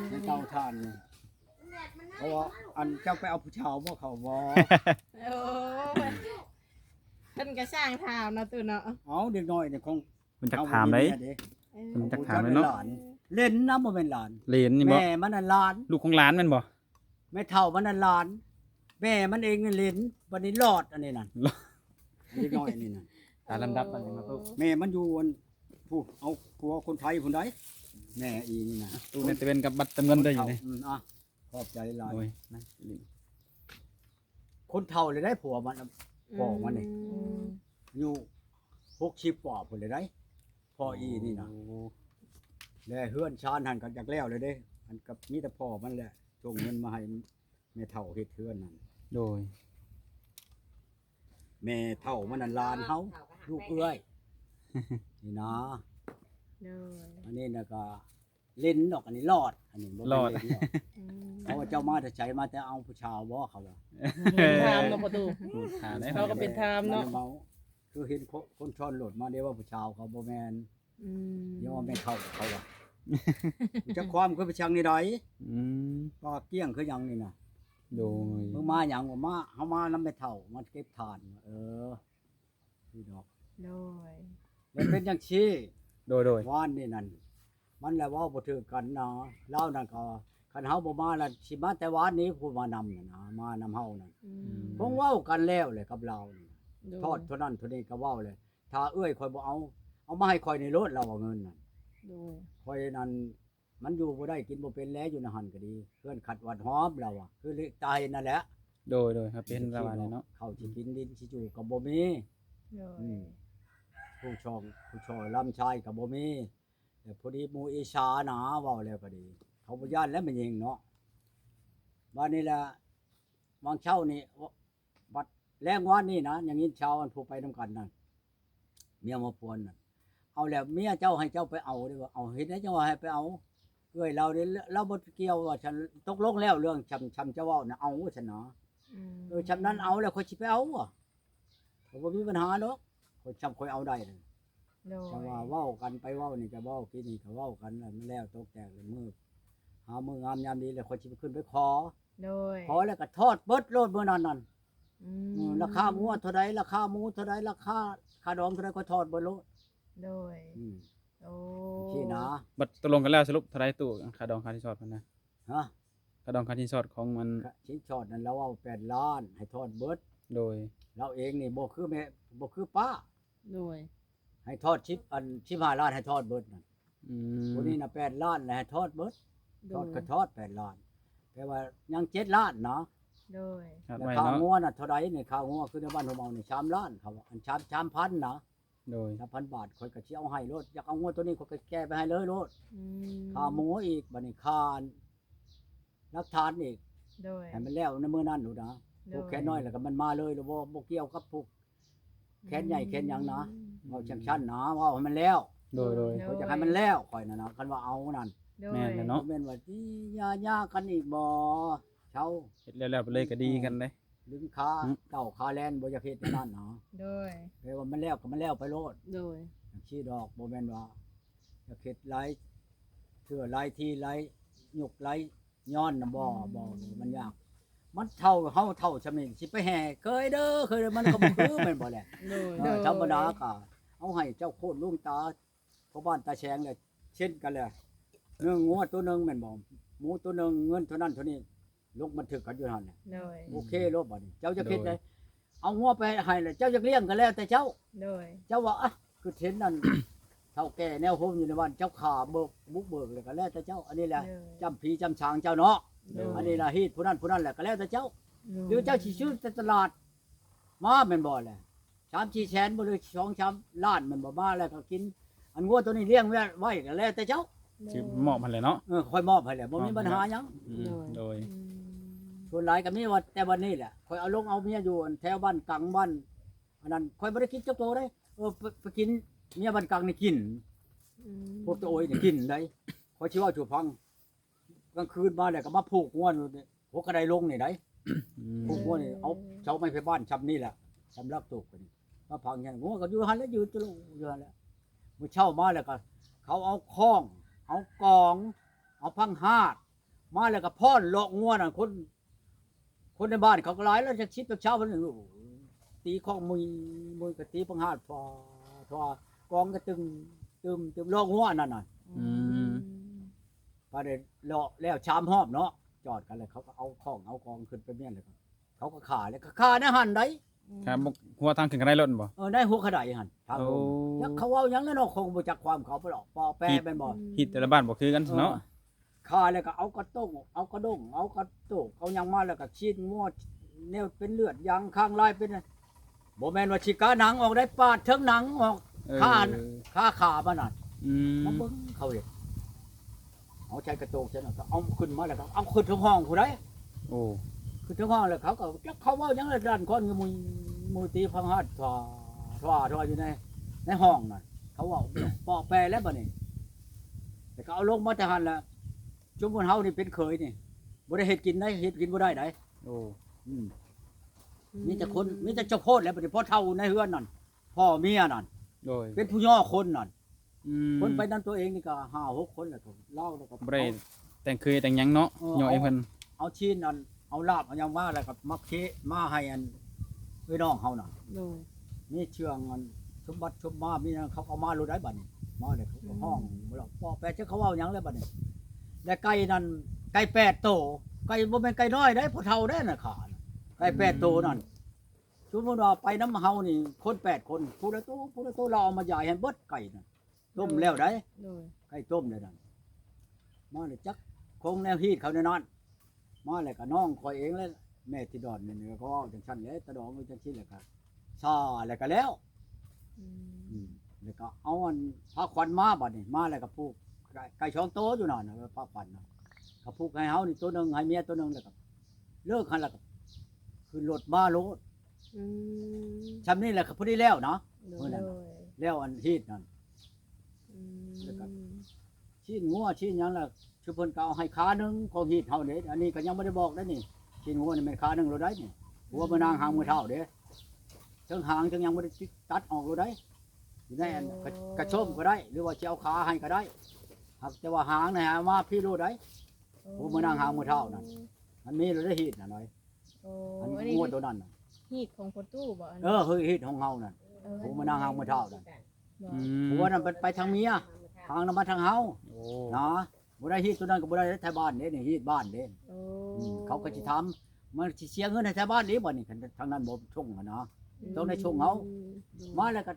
ແມ່ເຖົ້າຖ່ານນີ້ ເພາະວ່າ ອັນ ເຈົ້າໄປເອົາຜູ້ສາວບໍ່ ເຂົາບໍ່ ໂອ້ ເພິ່ນກໍຊ່າງຖາມເນາະ ຕູ້ເນາະ ເອົາ ເດັກນ້ອຍນີ້ຂອງ ເພິ່ນຈັກຖາມໄດ໋ ເອີ ເພິ່ນຈັກຖາມເລີຍເນາະ ເຫຼັນນະ ບໍ່ແມ່ນຫຼານ ເຫຼັນນີ້ບໍ່ ແມ່ມັນນັ້ນຫຼານ ລູກຂອງຫຼານແມ່ນບໍ່ ແມ່ເຖົ້າມັນນັ້ນຫຼານ ແມ່ມັນເອງນັ້ນເຫຼັນ ບັດນີ້ຫຼອດ ອັນນີ້ນັ້ນ ເດັກນ້ອຍອັນນີ້ນັ້ນ ຕາມລຳດັບມັນເນາະຕູ້ ແມ່ມັນຢູ່ອັນ ຜູ້ ເອົາຜົວຄົນໄທພຸ້ນໃດ໋ ແມ່ອີນີ້ນະ ຕູ້ແມ່ຕະເວັນກັບບັດຕະເງິນໄດ້ຢູ່ນີ້ ອືມ ອ່ະ ຂອບໃຈຫຼາຍ ໂອ້ຍ ຄົນເຖົ້າເລີຍໄດ໋ ຜົວມັນ ພໍ່ມັນນີ້ ອືມ ອາຍຸຫົກສິບກວ່າພຸ້ນເລີຍໄດ໋ ພໍ່ອີນີ້ນະ ໂອ້ ແລະເຮືອນຊານຫັ້ນກໍຢາກແລ້ວເລີຍເດ້ ອັນກໍມີແຕ່ພໍ່ມັນແຫຼະສົ່ງເງິນມາໃຫ້ແມ່ເຖົ້າເຮັດເຮືອນນັ້ນ ໂດຍ ແມ່ເຖົ້າມັນນັ້ນຫຼານເຮົາ ລູກເອື້ອຍ ນີ້ນະ ໂດຍ ອັນນີ້ນະກໍ ເຫຼັນດອກ ອັນນີ້ຫຼອດ ອັນນີ້ບໍ່ແມ່ນເຫຼັນດອກ ອືມ ເຂົາວ່າເຈົ້າມາແຕ່ໃສ ມາແຕ່ເອົາຜູ້ສາວບໍ່ ເຂົາວ່າ ເປັນທາມເນາະ ພໍ່ຕູ້ ເຂົາກໍເປັນທາມເນາະ ຄືເຫັນຄົນຊ້ອນລົດມາ ດຽວວ່າຜູ້ສາວ ເຂົາບໍ່ແມ່ນ ອືມ ດຽວວ່າແມ່ເຖົ້າ ເຂົາວ່າ ຈັກຄວາມຄືໄປຊ່າງນີ້ໃດ ອືມ ປາກກ້ຽງຄືຫຍັງນີ້ນະ ໂດຍ ມຶງມາຫຍັງ ວ່າມາ ເຮົາມານຳແມ່ເຖົ້າ ມາເກັບຖ່ານ ເອີ ນີ້ດອກ ໂດຍ ແລ້ວເປັນຈັ່ງຊີ້ ໂດຍ ໂດຍ ວານນີ້ນັ້ນ ມັນລະເວົ້າບໍ່ຖືກກັນນະ ລາວນັ້ນກໍ ຄັນເຮົາບໍ່ມາລະຊິມາແຕ່ວານນີ້ ຜູ້ມານຳນັ້ນນະ ມານຳເຮົານັ້ນ ອືມ ຄົງເວົ້າກັນແລ້ວແຫຼະກັບລາວນີ້ ໂດຍ ທອດເທົ່ານັ້ນເທົ່ານີ້ກໍເວົ້າແຫຼະ ຖ້າເອື້ອຍຂ້ອຍບໍ່ເອົາ ເອົາມາໃຫ້ຂ້ອຍນີ້ໂລດ ລາວວ່າເງິນນັ້ນ ໂດຍ ຂ້ອຍນັ້ນ ມັນຢູ່ບໍ່ໄດ້ກິນບໍ່ເປັນແລ້ວ ຢູ່ໃນຫັ້ນກໍດີ ເຮືອນຂັດວັດຫອມ ລາວວ່າ ຄືຕາເຫັນນັ້ນແຫຼະ ໂດຍ ໂດຍ ເປັນລາວວ່າແຫຼະເນາະ ເຂົ້າຊິກິນ ດິນຊິຢູ່ກໍບໍ່ມີ ໂດຍ ອືມ ຜູ້ຊ່ອງ ຜູ້ຊ່ອຍລຳຊາຍກໍບໍ່ມີ ແຕ່ພໍດີໝູ່ອິດສານະ ເວົ້າແລ້ວກໍດີ ເຂົາບໍ່ຢ້ານແລ້ວແມ່ຍິງເນາະ ບາດນີ້ລະ ຫວ່າງເຊົ້ານີ້ ບັດແລງວານນີ້ນະ ຍັງຍິນຊາວອັນຜູ້ໄປນຳກັນນັ້ນ ເມຍໝໍພວນນັ້ນ ເອົາແລ້ວເມຍເຈົ້າໃຫ້ເຈົ້າໄປເອົາເດ້ ວ່າ ເອົາ ເຮັດໃດຈັ່ງວ່າໃຫ້ໄປເອົາ ເອື້ອຍລາວເດ້ ລາວບໍ່ກ່ຽວວ່າຊັ້ນ ຕົກລົງແລ້ວເລື່ອງຊ່ຳ ຊ່ຳເຈົ້າເວົ້ານະ ເອົາຊັ້ນນະ ອືມ ເອີ ຊ່ຳນັ້ນເອົາແລ້ວຂ້ອຍຊິໄປເອົາ ຂ້ອຍບໍ່ມີບັນຫາດອກ ຂ້ອຍ ຊ່ຳຂ້ອຍເອົາໄດ້ ໂດຍ ຈັ່ງວ່າເວົ້າກັນໄປເວົ້ານີ້ ກໍເວົ້າກິນນີ້ ກໍເວົ້າກັນ ແລ້ວມັນແລ້ວຕົກແຕກ ແລ້ວມື້ ຫາມື້ງາມຍາມດີ ແລ້ວຂ້ອຍຊິໄປຂຶ້ນໄປຂໍ ໂດຍ ຂໍແລ້ວກໍທອດເບິດໂລດມື້ນັ້ນນັ້ນ ອືມ ອືມ ລາຄາງົວເທົ່າໃດ ລາຄາໝູເທົ່າໃດ ລາຄາຄ່າດອງເທົ່າໃດ ຂ້ອຍທອດເບິດໂລດ ໂດຍ ອືມ ໂອ້ ຊີ້ນະ ບັດຕົກລົງກັນແລ້ວ ສະຫຼຸບເທົ່າໃດຕູ້ ຄ່າດອງຄ່າສິນສອດເພິ່ນນະ ຮະ ຄ່າດອງຄ່າສິນສອດຂອງມັນ ສິນສອດນັ້ນລາວເວົ້າແປດລ້ານ ໃຫ້ທອດເບິດ ໂດຍ ລາວເອງນີ້ບໍ່ຄືແມ່ ບໍ່ຄືປ້າ ໂດຍ ໃຫ້ທອດສິບ ອັນ ສິບຫ້າລ້ານ ໃຫ້ທອດເບິດນັ້ນ ອືມ ຜູ້ນີ້ນະແປດລ້ານ ແລ້ວໃຫ້ທອດເບິດ ໂດຍ ທອດກໍທອດແປດລ້ານ ແຕ່ວ່າຍັງເຈັດລ້ານນະ ໂດຍ ແລ້ວຄ່າງົວນະເທົ່າໃດນີ້ ຄ່າງົວຄືໃນບ້ານໂຮມເຮົານີ້ສາມລ້ານ ເຂົາວ່າ ອັນ ສາມ ສາມພັນນະ ໂດຍ ສາມພັນບາດ ຂ້ອຍກໍຊິເອົາໃຫ້ໂລດ ຢາກເອົາງົວໂຕນີ້ ຂ້ອຍກໍແກ່ໄປໃຫ້ເລີຍໂລດ ອືມ ຄ່າໝູອີກ ບາດນີ້ຄ່າຫຼັກຖານອີກ ໂດຍ ໃຫ້ມັນແລ້ວໃນມື້ນັ້ນໂລດນະ ໂດຍ ຜູກແຂນນ້ອຍແລ້ວກໍມັນມາເລີຍ ແລ້ວບໍ່ ບໍ່ກ່ຽວກັບຜູກແຂນໃຫຍ່ແຂນຫຍັງນະ ອືມ ເວົ້າຈັ່ງຊັ້ນນະ ເວົ້າໃຫ້ມັນແລ້ວ ໂດຍ ໂດຍ ໂດຍ ຂ້ອຍຢາກໃຫ້ມັນແລ້ວ ຂ້ອຍນັ້ນນະ ຄັນວ່າເອົານັ້ນ ໂດຍ ແມ່ນແລ້ວເນາະ ບໍ່ແມ່ນວ່າຊິຢ່າ ຢ່າກັນອີກບໍ່ ເຊົາ ເຮັດແລ້ວໆໄປເລີຍກໍດີກັນເດ້ ດຶງຂາ ອືມ ເຕົ້າຂາແລ່ນ ບໍ່ຢາກເຮັດແນວນັ້ນເນາະ ໂດຍ ແປວ່າມັນແລ້ວກໍມັນແລ້ວໄປໂລດ ໂດຍ ຈັ່ງຊີ້ດອກ ບໍ່ແມ່ນວ່າຢາກເຮັດຫຼາຍເທື່ອຫຼາຍທີ ຫຼາຍຍຸກຫຼາຍ ຍ້ອນນະ ບໍ່ ອືມ ບໍ່ ມັນຍາກ ມັນເຖົ້າ ເຮົາເຖົ້າຊ່ຳນີ້ ຊິໄປແຫ່ເຄີຍເດີ ເຄີຍເດີ ມັນກໍບໍ່ຄື ແມ່ນບໍ່ແຫຼະ ໂດຍ ເອີ ໂດຍ ທຳມະດາກໍເອົາໃຫ້ເຈົ້າໂຄດຫຼວງຕາ ພໍ່ບ້ານຕາແສງແຫຼະ ເຊັນກັນແຫຼະ ເນື້ອງົວໂຕໜຶ່ງແມ່ນບໍ່ ໝູໂຕໜຶ່ງ ເງິນເທົ່ານັ້ນເທົ່ານີ້ ລົງບັນທຶກກັນຢູ່ຫັ້ນແຫຼະ ໂດຍ ໂອເຄໂລດ ບັດນີ້ເຈົ້າຢາກເຮັດໃດ ໂດຍ ເອົາງົວໄປໃຫ້ແລ້ວ ເຈົ້າຢາກລ້ຽງກໍແລ້ວແຕ່ເຈົ້າ ໂດຍ ເຈົ້າວ່າ ອະ ຄືເຫັນນັ້ນ ເຖົ້າແກ່ແນວໂຮມຢູ່ໃນບ້ານ ເຈົ້າຂ້າເບີກ ບຸກເບີກແລ້ວກໍແລ້ວແຕ່ເຈົ້າ ອັນນີ້ແຫຼະ ໂດຍ ຈ້ຳຜີຈ້ຳສາງເຈົ້າເນາະ ໂດຍ ອັນນີ້ລະຮີດຜູ້ນັ້ນຜູ້ນັ້ນແຫຼະ ກໍແລ້ວແຕ່ເຈົ້າ ໂດຍ ຫຼືເຈົ້າຊິຊື້ແຕ່ຕະຫຼາດມາແມ່ນບໍ່ແຫຼະ ສາມສີ່ແສນບໍ່ ຫຼືສອງສາມລ້ານແມ່ນບໍ່ ມາແລ້ວກໍກິນ ອັນງົວໂຕນີ້ລ້ຽງໄວ້ ໄວ້ກໍແລ້ວແຕ່ເຈົ້າ ໂດຍ ຊິມອບໃຫ້ແຫຼະເນາະ ເອີ ຂ້ອຍມອບໃຫ້ແຫຼະ ບໍ່ມີບັນຫາຫຍັງ ອືມ ໂດຍ ອືມ ສ່ວນຫຼາຍກໍມີວ່າ ແຕ່ວັນນີ້ແຫຼະ ຂ້ອຍເອົາລົງເອົາເມຍຢູ່ແຖວບ້ານກັງ ບ້ານ ອັນນັ້ນຂ້ອຍບໍ່ໄດ້ກິນຈັກໂຕເດ້ ເອີ ໄປ ໄປກິນ ເມຍບ້ານກາງນີ້ກິນ ອືມ ພວກຕາໂອຍນີ້ກິນໄດ໋ ຂ້ອຍຊິເວົ້າສູ່ຟັງ ກາງຄືນມາແລ້ວກໍມາຜູກງົວຢູ່ຫົວກະໄດລົງນີ້ໄດ໋ ອືມ ຜູກງົວນີ້ເອົາເສົາໄມ້ໄຜ່ບ້ານຊ່ຳນີ້ແຫຼະ ຊ່ຳລັກຕູກນີ້ ມາຝັງແຮງ ງົວກໍຢູ່ຫັ້ນແຫຼະ ຢືນຕະລຸຢູ່ຫັ້ນແຫຼະ ມື້ເຊົ້າມາແລ້ວກໍເຂົາເອົາຄ້ອງ ເອົາກອງ ເອົາພັງຫາດ ມາແລ້ວກໍຟ້ອນເລາະງົວນັ້ນ ຄົນ ຄົນໃນບ້ານເຂົາກໍຫຼາຍແລ້ວ ຈັກສິບຈັກຊາວ ເພິ່ນຕີຄ້ອງມຸຍ ມຸຍກໍຕີພັງຫາດ ຟ້າ ຟ້າ ກອງກໍຕຶມ ຕຶມ ຕຶມ ເລາະງົວອັນນັ້ນນະ ອືມ ອືມ ກໍໄດ້ເລາະແລ້ວສາມຮອບເນາະ ຈອດກັນແລ້ວ ເຂົາກໍເອົາຄ້ອງເອົາກອງຂຶ້ນໄປມ້ຽນ ແລ້ວກໍເຂົາກໍຂ້າ ແລ້ວກໍຂ້າໃນຫັ້ນໃດ ອືມ ຂ້າຫົວທາງຂຶ້ນກະໄດລົດບໍ່ ເອີ ໃນຫົວກະໄດຫັ້ນ ທາງລົງ ໂອ້ ຈັກເຂົາເວົ້າຫຍັງແລ້ວເນາະ ເຂົາກໍບໍ່ຈັກຄວາມເຂົາໄປດອກ ປໍແປແມ່ນບໍ່ ຮີດແຕ່ລະບ້ານບໍ່ຄືກັນເນາະ ເອີ ຂ້າແລ້ວກໍເອົາກະໂຕ້ງ ເອົາກະດ້ງ ເອົາກະໂຕກ ເອົາຫຍັງມາ ແລ້ວກໍຊີ້ນງົວ ແນວເປັນເລືອດຢາງຄາງລາຍເປັນ ບໍ່ແມ່ນວ່າຊິກະໜັງອອກໄດ້ ປາດເຖິງໜັງອອກ ເອີ ຂ້າ ຂ້າຂາມັນນັ້ນ ອືມ ມາເບິ່ງເຂົາເຮັດ ເອົາໃສ່ກະໂຕກໃສ່ນັ້ນ ກໍເອົາຂຶ້ນມາ ແລ້ວກໍເອົາຂຶ້ນເທິງຫ້ອງພຸ້ນໃດ໋ ໂອ້ ຂຶ້ນເທິງຫ້ອງ ແລ້ວເຂົາກໍຈັກເຂົາເວົ້າຫຍັງລະ ດັນຄ້ອນມື ມືຕີພັງຫາດ ທວາ ທວາ ທວາຢູ່ໃນ ໃນຫ້ອງນັ້ນ ເຂົາເວົ້າເປາະແປະແລ້ວບັດນີ້ ແລ້ວກໍເອົາລົງມາແຕ່ຫັ້ນລະ ຊຸມຄົນເຮົານີ້ເປັນເຂີຍນີ້ ບໍ່ໄດ້ເຮັດກິນໃດ ເຮັດກິນບໍ່ໄດ້ໃດ ໂອ້ ອືມ ອືມ ມີແຕ່ຄົນ ມີແຕ່ເຈົ້າໂພດແຫຼະ ບັດນີ້ພໍ່ເຖົ້າໃນເຮືອນນັ້ນ ພໍ່ເມຍນັ້ນ ໂດຍ ເປັນຜູ້ຍໍຄົນນັ້ນ ອືມ ຄົນໄປນຳຕົວເອງນີ້ກໍຫ້າຫົກຄົນແຫຼະ ລາວແລ້ວກໍບໍ່ໄດ້ແຕ່ງເຄີຍແຕ່ງຫຍັງເນາະ ເອີ ຍໍເອງເພິ່ນ ເອົາຊີ້ນອັນ ເອົາລາບເອົາຫຍັງມາ ແລ້ວກໍມາເຄ ມາໃຫ້ອັນ ເອື້ອຍນ້ອງເຮົານະ ໂດຍ ມີເຊື່ອງອັນ ສົມບັດສົມມາ ມີຫຍັງເຂົາກໍເອົາມາໂລດໃດ໋ ບັດນີ້ ມາແລ້ວເຂົາກໍຮ້ອງ ອືມ ເວົ້າເປາະແປະ ຈັກເຂົາເວົ້າຫຍັງແລ້ວບັດນີ້ ແລະໄກ່ນັ້ນ ໄກ່ແປດໂຕ ໄກ່ບໍ່ແມ່ນໄກ່ນ້ອຍໃດ໋ ຜູ້ເຖົ້າໃດ໋ນະ ຂ້ານະ ໄກ່ແປດໂຕນັ້ນ ອືມ ສົມມຸດວ່າໄປນຳເຮົານີ້ ຄົນແປດຄົນ ຜູ້ລະໂຕ ຜູ້ລະໂຕ ລາວເອົາມາຢາຍໃຫ້ເບິດໄກ່ນັ້ນ ຕົ້ມແລ້ວໃດ໋ ໂດຍ ໄກ່ຕົ້ມແລ້ວນັ້ນ ມາແລ້ວຈັກຄົງແນວຮີດເຂົາແນວນັ້ນ ມາແລ້ວກໍນ້ອງຂ້ອຍເອງແຫຼະ ແມ່ທິດອນນີ້ກໍເວົ້າຈັ່ງຊັ້ນແຫຼະ ຕາດອງຢູ່ຈັ່ງຊີ້ແຫຼະ ກໍຊາແລ້ວກໍແລ້ວ ອືມ ອືມ ແລ້ວກໍເອົາອັນພາຂວັນມາ ບັດນີ້ມາແລ້ວກໍຜູກໄກ່ ໄກ່ສອງໂຕຢູ່ນັ້ນ ພາຂວັນນະ ກໍຜູກໃຫ້ເຮົານີ້ໂຕໜຶ່ງ ໃຫ້ເມຍໂຕໜຶ່ງ ແລ້ວກໍເລີກຫັ້ນ ແລ້ວກໍຂຶ້ນລົດມາໂລດ ອືມ ຊ່ຳນີ້ແຫຼະກໍພໍດີແລ້ວນະ ໂດຍ ມື້ນັ້ນ ໂດຍ ແລ້ວອັນຮີດນັ້ນ ອືມ ແລ້ວກໍຊີ້ນງົວຊີ້ນຫຍັງລະ ຄືເພິ່ນກໍເອົາໃຫ້ຂາໜຶ່ງຂອງຮີດເຮົາເດ້ ອັນນີ້ກໍຍັງບໍ່ໄດ້ບອກເດ້ນີ້ ຊີ້ນງົວນີ້ແມ່ນຂາໜຶ່ງໂລດໃດ໋ນີ້ ຫົວ ອືມ ມື້ນາງຫາງມື້ເຊົ້າເດ້ ເທິງຫາງເທິງຫຍັງບໍ່ໄດ້ຕັດອອກໂລດໃດ໋ ຢູ່ໃນອັນ ໂອ້ ກະ ກະຊົມກໍໄດ້ ຫຼືວ່າຊິເອົາຂາໃຫ້ກໍໄດ້ ຫາກແຕ່ວ່າຫາງນະ ເອົາມາພີ້ໂລດໃດ໋ ໂອ້ ຫົວ ມື້ນາງຫາງມື້ເຊົ້ານັ້ນ ມັນມີໂລດໃດຮີດນະ ໂອ້ ອັນ ອັນນີ້ງົວໂຕນັ້ນນະ ຮີດຂອງພໍ່ຕູ້ບໍ່ ອັນ ເອີ ຮີດຂອງເຮົານັ້ນ ເອີ ໂອ້ ມານາງຫາງມາເຖົ້ານັ້ນ ອືມ ຜົວນັ້ນໄປ ໄປທາງເມຍ ຫາງນຳມາທາງເຮົາ ໂອ້ ນະ ບໍ່ໄດ້ຮີດໂຕນັ້ນກໍບໍ່ໄດ້ ໄທບ້ານເດ້ນີ້ ຮີດບ້ານເດ້ ໂອ້ ອືມ ເຂົາກໍຊິຖາມ ມັນຊິເສຍເງິນໃຫ້ໄທບ້ານອີກບໍ່ນີ້ ຄັນທາງນັ້ນບໍ່ສົ່ງຫັ້ນນະ ອືມ ຕ້ອງໄດ້ສົ່ງເຮົາ ອືມ ມາແລ້ວກໍ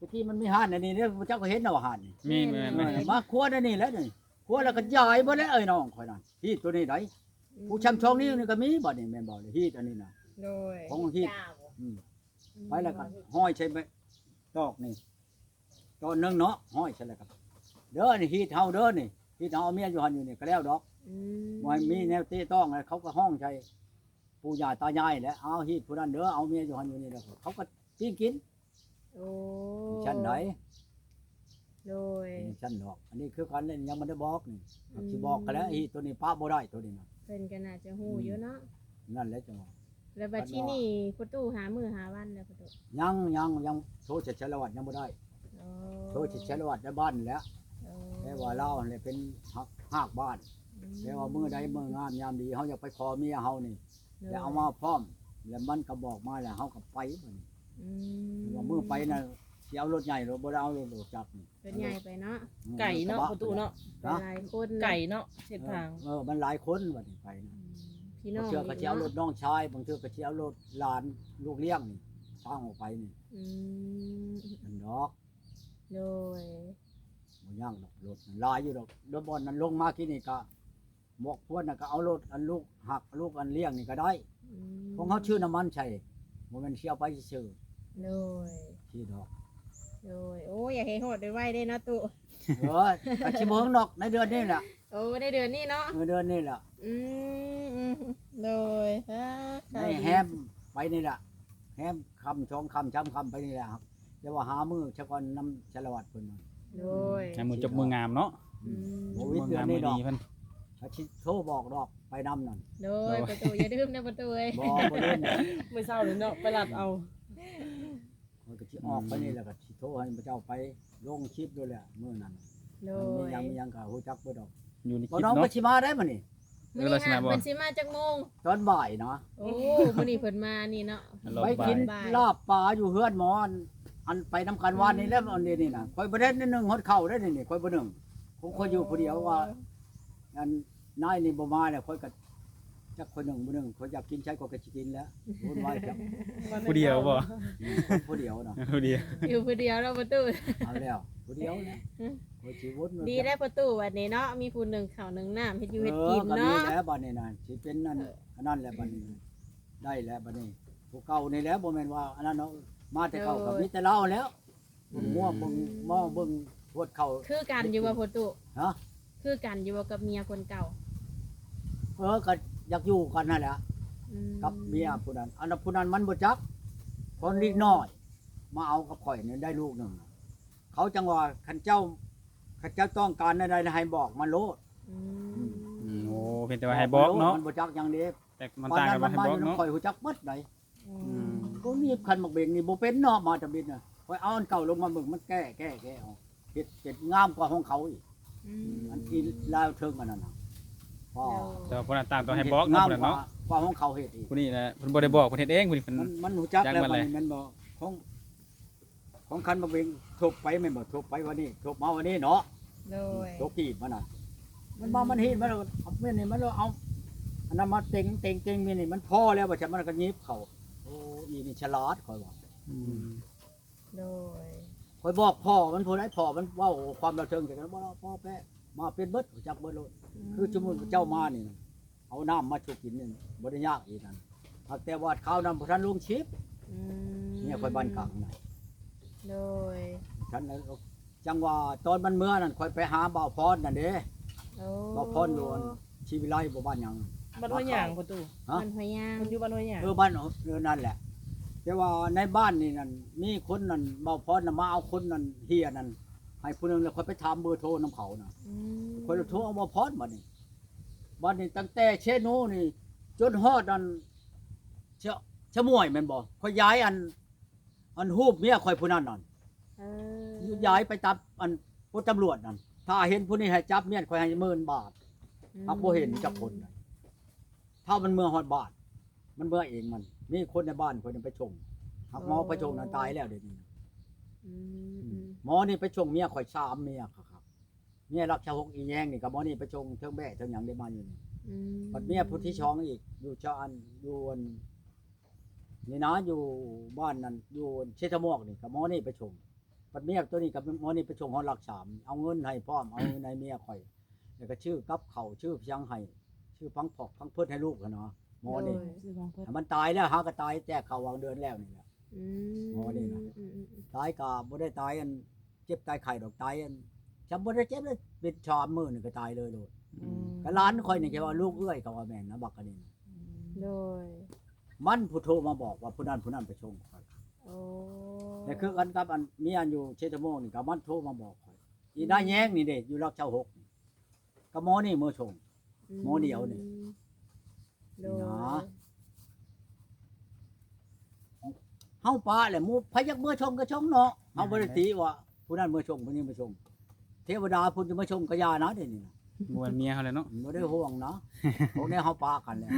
ຕະກີ້ມັນມີຮ້ານອັນນີ້ເດ້ ເຈົ້າກໍເຫັນແລ້ວວ່າຮ້ານນີ້ ມີ ແມ່ນ ແມ່ນ ເອີ ມາຄົວອັນນີ້ແຫຼະນີ້ ຄົວແລ້ວກໍຢາຍເບິດແລ້ວ ເອີຍ ນ້ອງຂ້ອຍນັ້ນ ຮີດໂຕນີ້ໃດ ອືມ ຜູ້ຊ່ຳຊ່ອງນີ້ ນີ້ກໍມີບັດນີ້ ແມ່ນບໍ່ ຮີດອັນນີ້ນະ ໂດຍ ຂອງຮີດ ອືມ ອືມ ໄປແລ້ວກໍຫ້ອຍໃສ່ຕອກນີ້ ຕອນໜຶ່ງເນາະ ຫ້ອຍໃສ່ແລ້ວກໍ ເດີ ອັນນີ້ຮີດເຮົາເດີ ນີ້ ຮີດເຮົາເອົາເມຍຢູ່ຫັ້ນຢູ່ນີ້ ກໍແລ້ວດອກ ອືມ ບໍ່ໃຫ້ມີແນວເຕະຕ້ອງ ແລ້ວເຂົາກໍຮ້ອງໃສ່ ປູ່ຍ່າຕາຍາຍແຫຼະ ເອົາ ຮີດຜູ້ນັ້ນເດີ ເອົາເມຍຢູ່ຫັ້ນຢູ່ນີ້ ແລ້ວເຂົາກໍປີ້ງກິນ ໂອ້ ຊັ້ນໃດ ໂດຍ ເປັນຈັ່ງຊັ້ນດອກ. ອັນນີ້ຄືກັນ ຍັງບໍ່ໄດ້ບອກນີ້ ອືມ ຊິບອກກໍແລ້ວ ອີໂຕນີ້ປະບໍ່ໄດ້ ໂຕນີ້ນະ ເພິ່ນກໍໜ້າຈະຮູ້ຢູ່ເນາະ. ອືມ ນັ້ນແຫຼະຈັ່ງວ່າ ແລ້ວບັດທີນີ້ພໍ່ຕູ້ຫາມື້ຫາວັນແລ້ວພໍ່ຕູ້? ຍັງ ຍັງ ຍັງໂທໃສ່ສາລະວັດຍັງບໍ່ໄດ້. ອໍ ໂທໃສ່ສາລະວັດໃນບ້ານແຫຼະ. ອໍ ແຕ່ວ່າລາວຫັ້ນແຫຼະເປັນຮາກ ຮາກບ້ານ. ອືມ ແຕ່ວ່າມື້ໃດມື້ງາມຍາມດີ ເຮົາຢາກໄປຂໍເມຍເຮົານີ້ ໂດຍ ແລ້ວເອົາມາພ້ອມ ແລ້ວມັນກໍບອກມາ ແລ້ວເຮົາກໍໄປບັດນີ້. ອືມ ວ່າມື້ໄປນະ ຊິເອົາລົດໃຫຍ່ ບໍ່ໄດ້ເອົາລົດ ລົດຈັກນີ້ ລົດໃຫຍ່ໄປເນາະ. ອືມ ໄກເນາະ ກະບະ ພໍ່ຕູ້ເນາະ ໄປຫຼາຍຄົນ ໄກເນາະ ເສັ້ນທາງ. ເອີ ເອີ ມັນຫຼາຍຄົນບັດນີ້ໄປນະ. ອືມ ພີ່ນ້ອງ ບາງເທື່ອກໍຊິເອົາລົດນ້ອງຊາຍ ບາງເທື່ອກໍຊິເອົາລົດຫຼານລູກລ້ຽງນີ້ ທາງອອກໄປນີ້. ອືມ ນັ້ນດອກ. ໂດຍ ບໍ່ຍາກດອກ ລົດຫຼາຍຢູ່ດອກ. ລົດບ່ອນນັ້ນລົງມາກີ້ນີ້ກະ ໝວກພວນນະ ກໍເອົາລົດອັນລູກຮັກລູກອັນລ້ຽງນີ້ກໍໄດ້. ອືມ ຂອງເຮົາຊື້ນ້ຳມັນໃສ່ ບໍ່ແມ່ນຊິເອົາໄປຊື່ໆ. ໂດຍ ທີ່ດອກ. ໂດຍ ໂອ້ ຢາກໃຫ້ຮອດໄວໆເດ້ເນາະຕູ້. ເອີ ກໍຊິບໍ່ເຖິງດອກ ໃນເດືອນນີ້ແຫຼະ. ໂອ້ ໃນເດືອນນີ້ເນາະ. ເອີ ເດືອນນີ້ແຫຼະ. ອືມ ອືມ ໂດຍ ໃນແຮມໄປນີ້ແຫຼະ ແຮມຄ່ຳ ສອງຄ່ຳ ສາມຄ່ຳໄປນີ້ແຫຼະ. ແຕ່ວ່າຫາມື້ຊະກ່ອນນຳສາລະວັດເພິ່ນ. ໂດຍ ໃຫ້ມື້ຈົບມື້ງາມເນາະ. ອືມ ໂອ້ຍ ເດືອນນີ້ດອກ ເພິ່ນກໍຊິໂທບອກດອກ ໄປນຳນັ້ນ. ໂດຍ ໂດຍ ປະຕູ ຢ່າລືມເດີປະຕູເອີຍ. ບໍ່ ບໍ່ລືມ. ມື້ເຊົ້ານີ້ເນາະ ໄປລັດເອົາ. ຂ້ອຍກໍຊິອອກໄປນີ້ແຫຼະ ອືມ ກໍຊິໂທໃຫ້ເຈົ້າໄປລົງຄລິບໂລດແຫຼະມື້ນັ້ນ. ໂດຍ ມັນມີຫຍັງ ມີຫຍັງກໍຮູ້ຈັກເບິດດອກ. ຢູ່ໃນຄລິບເນາະ. ບໍ່ນ້ອງກໍຊິມາໄດ້ມື້ນີ້. ເອີ ລາວຊິມາບໍ່? ມື້ນີ້ເພິ່ນຊິມາຈັກໂມງ? ຕອນບ່າຍນະ. ໂອ້ ມື້ນີ້ເພິ່ນມານີ້ເນາະ ໄປກິນລາບປາຢູ່ເຮືອນໝໍ ອັນ ອັນໄປນຳກັນວານນີ້ແຫຼະ. ອືມ ອັນນີ້ນີ້ນະ ຂ້ອຍບໍ່ໄດ້ໜຶ້ງຮອດເຂົ້າເດ້ນີ້ ຂ້ອຍບໍ່ໜຶ້ງ ຜົມ ຂ້ອຍຢູ່ຜູ້ດຽວວ່າ ໂອ້ ອັນນາຍນີ້ບໍ່ມາແລ້ວ ຂ້ອຍກໍຈັກຂ້ອຍໜຶ້ງບໍ່ໜຶ້ງ ຂ້ອຍຢາກກິນໃສຂ້ອຍກໍຊິກິນແລ້ວ ວຸ້ນວາຍຈັກ. ຜູ້ດຽວບໍ່? ອືມ ຄົນຜູ້ດຽວນະ. ຜູ້ດຽວ ຢູ່ຜູ້ດຽວເນາະປະຕູ. ເອົາແລ້ວ ຜູ້ດຽວແຫຼະ. ອືມ ຂ້ອຍຊິວົນ ດີແລ້ວປະຕູ ບັດນີ້ເນາະ ມີຜູ້ໜຶ້ງເຂົ້າໜຶ້ງນ້ຳ ເຮັດຢູ່ເຮັດກິນເນາະ. ເອີ ກໍດີແລ້ວບັດນີ້ນະ ຊິເປັນອັນ ອັນນັ້ນແຫຼະບັດນີ້ ໄດ້ແລ້ວບັດນີ້. ຜູ້ເກົ່ານີ້ແຫຼະ ບໍ່ແມ່ນວ່າອັນນັ້ນເນາະ ມາແຕ່ເກົ່າກໍ ໂດຍ ມີແຕ່ລາວແລ້ວ. ອືມ ເບິ່ງງົວເບິ່ງໝໍເບິ່ງຫວດເຂົ້າ ຄືກັນຢູ່ບໍ່ພໍ່ຕູ້? ຮະ? ຄືກັນຢູ່ບໍ່ກັບເມຍຄົນເກົ່າ? ເອີ ກໍຢາກຢູ່ກັນຫັ້ນແຫຼະ. ອືມ ກັບເມຍຜູ້ນັ້ນ ອັນນັ້ນຜູ້ນັ້ນມັນບໍ່ຈັກ ຄົນເດັກນ້ອຍມາເອົາກັບຂ້ອຍນີ້ໄດ້ລູກໜຶ່ງ ເຂົາຈັ່ງວ່າ ຄັນເຈົ້າ ຄັນເຈົ້າຕ້ອງການແນວໃດໃຫ້ບອກມາໂລດ. ອືມ ອືມ ໂອ້ ເພິ່ນແຕ່ວ່າໃຫ້ບອກເນາະ ມັນບໍ່ຈັກຫຍັງເດ້. ແຕ່ມັນຕ່າງກັນບໍ່ໃຫ້ບອກເນາະ ຂ້ອຍຮູ້ຈັກເບິດໃດ. ອືມ ອືມ ໂຕນີ້ຄັນໝາກເບັງນີ້ບໍ່ເປັນເນາະ ມາຕະບິດນະ ຂ້ອຍເອົາອັນເກົ່າລົງມາເບິ່ງ ມັນແກ້ ແກ້ ແກ້ອອກ ເຮັດ ເຮັດງາມກວ່າຂອງເຂົາອີກ. ອືມ ອັນທີ່ລາວເທິງອັນນັ້ນນະ ອໍ ແຕ່ວ່າຜູ້ນັ້ນຕ່າງຕ້ອງໃຫ້ບອກເນາະ ຜູ້ນັ້ນເນາະ ກວ່າຂອງເຂົາເຮັດອີກ. ຜູ້ນີ້ນະ ເພິ່ນບໍ່ໄດ້ບອກ ເພິ່ນເຮັດເອງ ຜູ້ນີ້ເພິ່ນ ມັນ ມັນຮູ້ຈັກແລ້ວ ມັນແຫຼະ ມັນແມ່ນບໍ່ ຂອງ ຂອງຄັນໝາກເບັງ ທົບໄປແມ່ນບໍ່ ທົບໄປວ່ານີ້ ທົບມາວ່ານີ້ເນາະ. ໂດຍ ໂຕກີບມັນນະ ມັນມາ ອືມ ມັນເຮັດ ມັນເອົາແມ່ນນີ້ ມັນເອົາອັນນັ້ນມາເຕັງ ເຕັງ ເຕັງ ແມ່ນນີ້ ມັນພໍແລ້ວ ວ່າຊັ້ນ ມັນກໍຫຍິບເຂົ້າ. ໂອ້ ອີນີ້ສະຫຼາດ ຂ້ອຍວ່າ. ອືມ ໂດຍ ຂ້ອຍບອກພໍ່ມັນຜູ້ໃດ ພໍ່ມັນເວົ້າຄວາມລະເທິງ ແຕ່ກໍບໍ່ລະ ພໍ່ແປ້ມາເປັນເບິດ ຮູ້ຈັກເບິດໂລດ. ອືມ ຄືສົມມຸດເຈົ້າມານີ້ນະ ເອົານ້ຳມາສູ່ກິນນີ້ ບໍ່ໄດ້ຍາກອີກນັ້ນ ຫາກແຕ່ວ່າຄາວນັ້ນບໍ່ທັນລົງຄລິບ. ອືມ ເມຍຂ້ອຍບ້ານກາງນະ. ໂດຍ ທັນ ຈັ່ງວ່າຕອນມັນເມືອນັ້ນ ຂ້ອຍໄປຫາບ່າວພອນນັ້ນເດ້. ໂອ້ ບ່າວພອນຢູ່ອັນ ຊີວິໄລບໍ່ ບ້ານຫຍັງ ບ້ານຫ້ວຍຫຍາງປະຕູ. ຮະ? ບ້ານຫ້ວຍຫຍາງ ມັນຢູ່ບ້ານຫ້ວຍຫຍາງ. ເອີ ບ້ານ ເອີ ນັ້ນແຫຼະ ແຕ່ວ່າໃນບ້ານນີ້ນັ້ນ ມີຄົນນັ້ນ ບ່າວພອນນະ ມາເອົາຄົນນັ້ນເຮຍນັ້ນໃຫ້ຜູ້ໜຶ່ງ ແລ້ວຂ້ອຍໄປຖາມເບີໂທນຳເຂົານະ. ອືມ ຂ້ອຍລະໂທເອົາບ່າວພອນບັດນີ້. ບັດນີ້ຕັ້ງແຕ່ເຊໂນນີ້ຈົນຮອດອັນ ຊະ ຊະໝວຍແມ່ນບໍ່? ຂ້ອຍຢາຍອັນ ອັນຮູບເມຍຂ້ອຍຜູ້ນັ້ນນັ້ນ. ເອີ ຢາຍໄປຕາມອັນພົນຕຳຫຼວດນັ້ນ ຖ້າເຫັນຜູ້ນີ້ໃຫ້ຈັບເມຍຂ້ອຍໃຫ້ໝື່ນບາດ. ອືມ ຫາກບໍ່ເຫັນຈັກຄົນ. ຖ້າມັນເມືອຮອດບ້ານ ມັນເມືອເອງມັນ. ມີຄົນໃນບ້ານຂ້ອຍນະໄປສົ່ງ ຫາກໝໍໄປສົ່ງນັ້ນຕາຍແລ້ວດຽວນີ້. ອືມ ອືມ ໝໍນີ້ໄປສົ່ງເມຍຂ້ອຍສາມເມຍຄັກໆ. ເມຍລັກຊະຫົກອີແຍງນີ້ ກໍໝໍນີ້ໄປສົ່ງເທິງແບ້ເທິງຫຍັງໄດ້ມາຢູ່ນີ້. ອືມ ບັດເມຍຜູ້ທີສອງອີກ ຢູ່ຊະອັນ ຢູ່ອັນ ນີ້ນະ ຢູ່ບ້ານນັ້ນ ຢູ່ເຊຕະໝວກນີ້ ກໍໝໍນີ້ໄປສົ່ງ. ບັດເມຍໂຕນີ້ກໍໝໍນີ້ໄປສົ່ງຮອດຫຼັກສາມ ເອົາເງິນໃຫ້ພ້ອມ ເອົາເງິນໃຫ້ເມຍຂ້ອຍ ແລ້ວກໍຊື້ກັບເຂົ້າ ຊື້ຫຍັງໃຫ້ ຊື້ຜັງຜອກຜັງເພິດໃຫ້ລູກຫັ້ນນະ. ໝໍນີ້ ໂດຍ ໃຫ້ມັນຕາຍແລ້ວ ຫາກໍຕາຍແຈກເຂົ້າຫວ່າງເດືອນແລ້ວນີ້ແຫຼະ. ອືມ ໝໍນີ້ນະ ອືມໆໆ ຕາຍກໍບໍ່ໄດ້ຕາຍອັນ ເຈັບຕາຍໄຂ້ດອກ ຕາຍອັນ ຈຳບໍ່ໄດ້ເຈັບເລີຍ ເປັນສາມມື້ນີ້ກໍຕາຍເລີຍໂລດ. ອືມ ກໍຫຼານຂ້ອຍນີ້ ແຄ່ວ່າລູກເອື້ອຍ ເຂົາວ່າແມ່ນນະ ບັກອັນນີ້ນະ. ອືມ ໂດຍ ມັນຜູ້ໂທມາບອກວ່າຜູ້ນັ້ນຜູ້ນັ້ນໄປສົ່ງຂ້ອຍ. ໂອ້ ແລະຄືກັນກັບອັນເມຍຢູ່ເຊຕະໂມງນີ້ ກໍມັນໂທມາບອກຂ້ອຍ. ອີນາແຍງນີ້ເດ້ ຢູ່ຫຼັກຊາວຫົກ ກັບໝໍນີ້ເມືອຊົງ ໝໍດຽວນີ້ ໂດຍ ນະ ເຮົາປະແຫຼະ ໝູ່ໃຜຢາກເມືອຊົງກໍຊົງເນາະ ເຮົາບໍ່ໄດ້ຕິວ່າຜູ້ນັ້ນເມືອຊົງ ຜູ້ນີ້ເມືອຊົງ ເທວະດາເພິ່ນຈະມາຊົງກໍຢ່ານະ ດຽວນີ້ນະ ບໍ່ແມ່ນເມຍເຮົາແລ້ວເນາະ ບໍ່ໄດ້ຫ່ວງນະ ພວກນີ້ເຮົາປະກັນແລ້ວ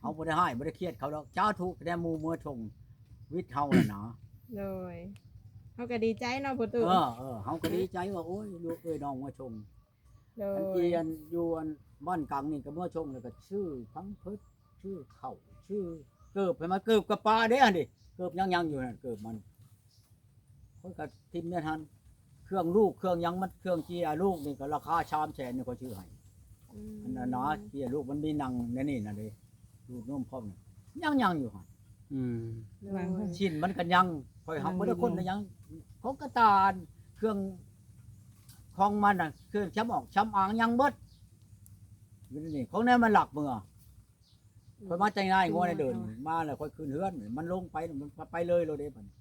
ເຮົາບໍ່ໄດ້ຮ້າຍບໍ່ໄດ້ຄຽດເຂົາດອກ ສາທຸ ແຕ່ໝູ່ເມືອຊົງວິດເຮົາຫັ້ນນະ ໂດຍ ເຮົາກໍດີໃຈເນາະ ພໍ່ຕູ້ ເອີ ເອີ ເຮົາກໍດີໃຈວ່າ ໂອ້ຍ ລູກເອີຍ ນ້ອງເມືອຊົງ ໂດຍ ອັນທີ່ອັນຢູ່ອັນບ້ານກາງນີ້ກໍເມືອຊົງ ແລ້ວກໍຊື້ພັມເພິດ ຊື້ເຂົ້າ ຊື້ເກີບໃຫ້ມັນ ເກີບກໍປະເດ້ຫັ້ນເດ້ ເກີບຍັງໆຢູ່ຫັ້ນ ເກີບມັນ ຂ້ອຍກໍຖິ້ມແມ່ນຫັ້ນ ເຄື່ອງລູກເຄື່ອງຫຍັງມັນ ເຄື່ອງເຈ້ຍລູກນີ້ກໍລາຄາສາມແສນນີ້ ຂ້ອຍຊື້ໃຫ້ ອືມ ອັນນັ້ນນະ ເຈ້ຍລູກມັນມີໜັງໃນນີ້ນະເດ້ ດູດນົມພ້ອມ ຍັງໆຢູ່ຫັ້ນ ອືມ ໂດຍ ຊີ້ນມັນກໍຍັງ ຂ້ອຍຫາບໍ່ໄດ້ຄົນໄດ້ຫຍັງ ຂອງກະຕ່ານ ເຄື່ອງຂອງມັນນະ ເຄື່ອງສຳອອກສຳອາງຍັງເບິດ ຢູ່ໃນນີ້ ຂອງແນວມັນລັກເມືອ ຂ້ອຍມາແຕ່ງນາຍງົວໃນເດີ່ນ ມາແລ້ວຂ້ອຍຂຶ້ນເຮືອນ ມັນລົງໄປ ມັນໄປເລີຍໂລດເດ້ບັດນີ້